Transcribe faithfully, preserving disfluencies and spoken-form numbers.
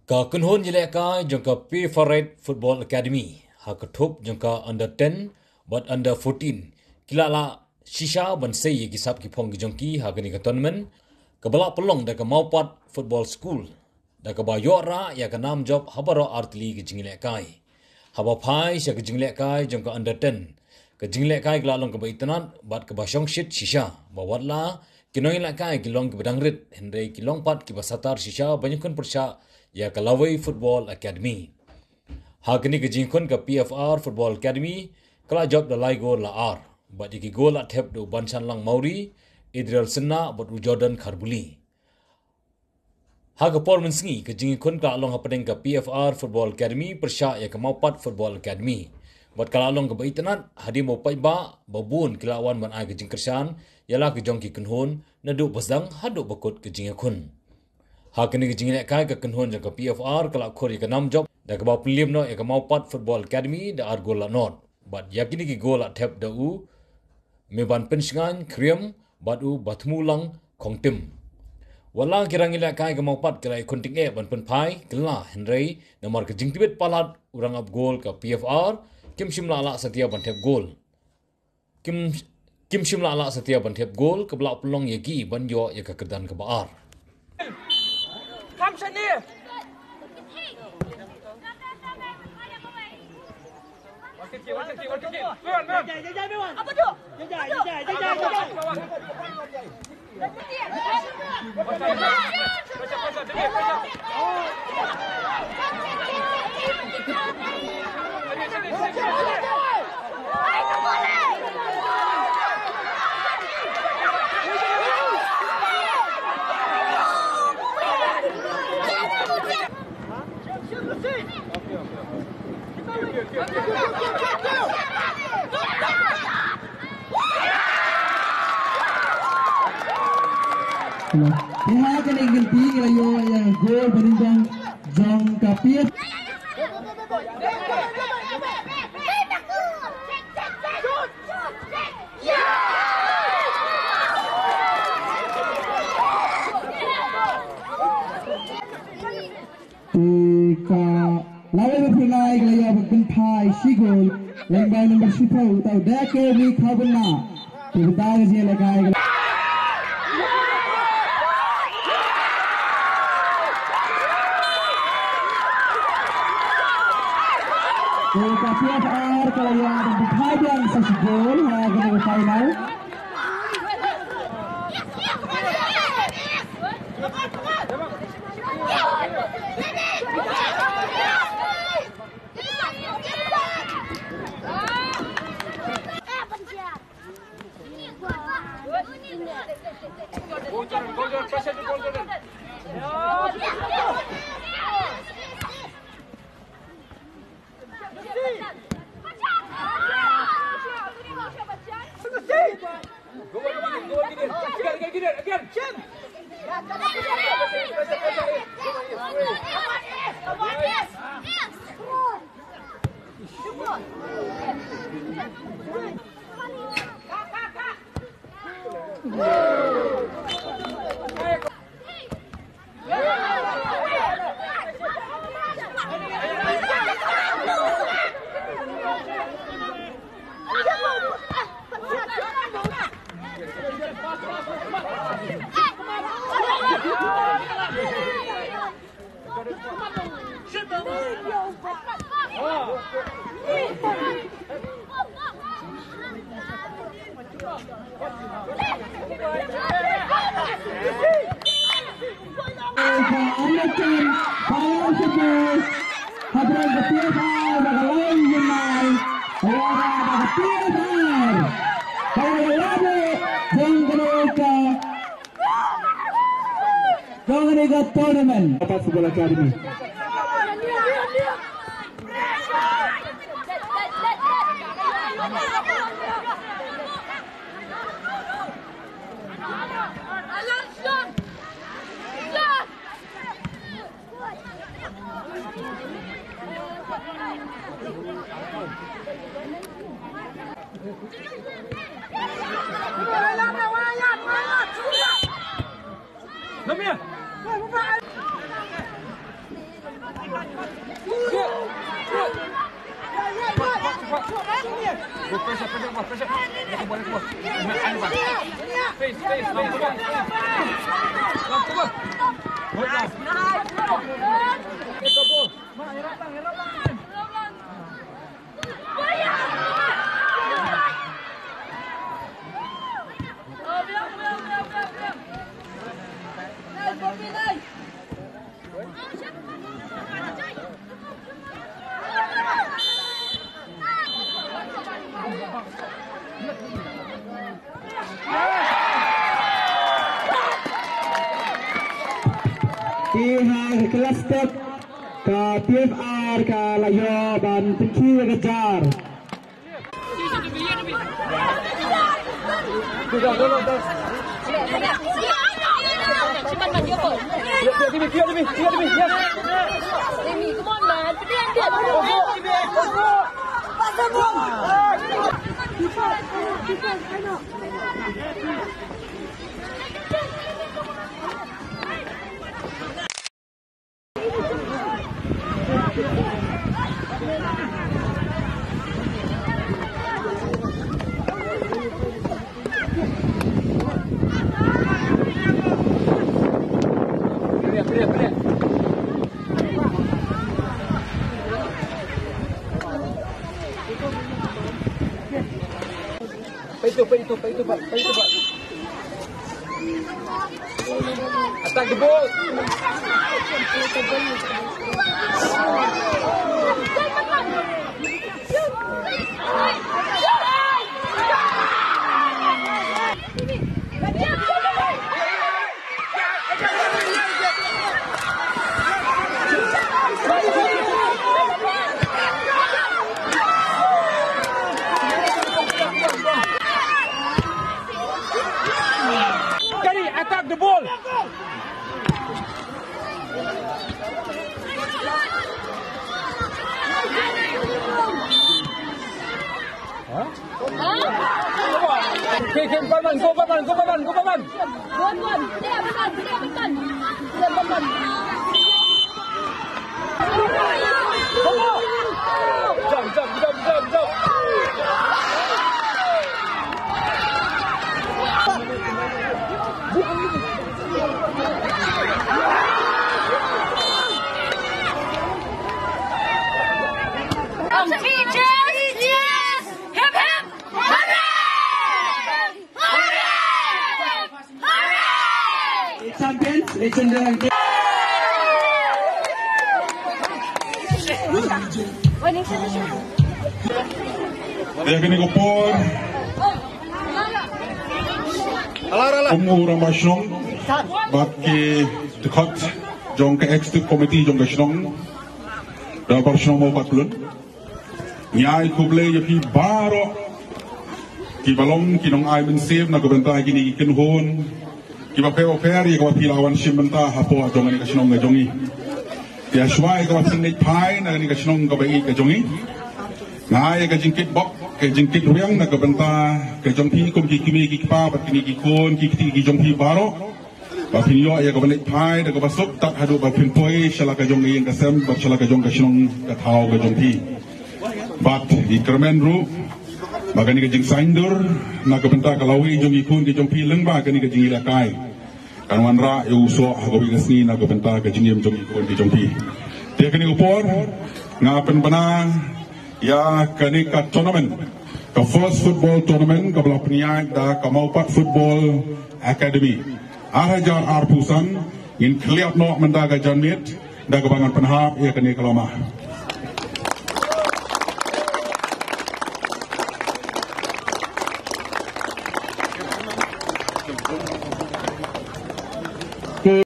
Ka kynhun ïalehkai jong ka P F R Football Academy ha ka thup jong ka under ten bad under fourteen ki la lah shisha ban sei ïa ki sap ki phong ki jong ki ha kane ka tournament kaba la pynlong da ka Mawpat Football School, da kaba ïoh rah ïa ka nam jop ha baroh artylli ka jingïalehkai. Haba phai sha ka jingïalehkai jong ka under ten, ka jingïalehkai ka la long kaba itynnad bad kaba shongshit shisha, ba watla ki nongïalehkai ki long kiba dang rit, hynrei ki long pat kiba satar shisha ban ïakhun pyrshah ïa ka Lawei Football Academy. Ha kane ka jingïakhun ka P F R Football Academy ka la jop da lai gol la ar, bad ïa ki gol la thep da u Banshanlang Mawrie, Adriel Synnah bad u Jordan Kharbuli. Ha ka por mynsngi ka jingïakhun ka la long hapdeng ka P F R Football Academy pyrshah ïa ka Mawpat Football Academy, bad ka la long kaba itynnad hadien ba paidbah ba bun ki la wan ban ai ka jingkyrshan ïa la ka jong ki kynhun naduh ba sdang haduh ba kut ka jingïakhun. Ha kane ka jingïalehkai ka kynhun jong ka P F R ka la khur ïa ka nam jop da kaba pynliem noh ïa ka Mawpat Football Academy da ar gol la nod, bad ïa kine ki gol la thep da u Mebanpynshngaiñ Khyriem bad u Bathmulang Khongtim. Watla ki nongïalehkai ka Mawpat ki la ïakhun tyngeh ban pynphai kylla, hynrei namar ka jingtbit palat u rangap gol ka P F R, kim shym la lah satia ban thep gol. Kim, kim shym la lah satia ban thep gol, kaba la pynlong ïa ki ban ïoh ïa ka kyrdan kaba ar. Te ha kane ka kynti ngi la ïoh ïa ka gol ba nyngkong jong ka P F. Te ka Lawei Bapher Lai ka la ïoh ban pynphai shi gol lyngba u number shiphew uta u Dake Ri Khawnna. Te mynta ka jingïalehkai ka la Te ka P F R ka la ïoh ban pynphai biang sa shi gol ha kane ka final. Jong kane ka tournament. Mawpat Football Academy. Go pressure, pressure, go pressure. Go, go, go. Main air, Bang. Space, space, space. Go, go, go. Good pass. Get the ball. Te ha ka cluster ka P F R ka la ïoh ban pynkhih ïa ka jar. Peit tu, peit tu, peit tu, Bang. Peit tu, Bang. Attack the ball. Kari, attack the ball. Huh? Huh? Kick him, Barman, go, Barman, go, Barman, go, Barman. Go, go. Stay, Barman, stay, Barman. Stay, Barman. Jump, jump, jump, jump, jump. Teachers, yes! Hip, hip! Hooray! Hooray! Hooray! Champions, legendary. Ïa kane ka por, kum u rangbah shnong bad ki dkhot jong ka executive committee jong ka shnong, da bar shnong mo pat lun. Ngi ai khublei ïa phi baroh kiba long ki nongai mynsiem na ka bynta kine ki kynhun kiba pher ba pher ïa kaba phi la wan shim bynta hapoh jong kane ka shnong ka jong ngi. Te shuwa ïa kaba phin leit phai na kane ka shnong kaba ïeit ka jong ngi, nga ai ïa ka jingkitbok, ka jingkitrwiang na ka bynta ka jong phi kum ki kmie ki kpa bad kine ki khun ki kti ki jong phi baroh. Ba phin ïoh ïa kaba leit phai da kaba suk tad haduh ba phin poi sha la ka jong ka ïing ka sem bad sha la ka jong ka shnong ka thaw ka jong phi. Bad ngi kyrmen ruh ba kane ka jingsaiñdur na ka bynta ka lawei jong ki khun ki jong phi lyngba kane ka jingïalehkai kan wanrah ïa u soh ha kawei ka sngi na ka bynta ka jingim jong ki khun ki jong phi. Te kane ka por nga pynbna ïa kane ka tournament, ka first football tournament kaba la pynïaid da ka Mawpat Football Academy. Ar hajar arphew san, ngin khlieh noh mynta ka janmiet da kaba ngan pynhap ïa kane ka lama.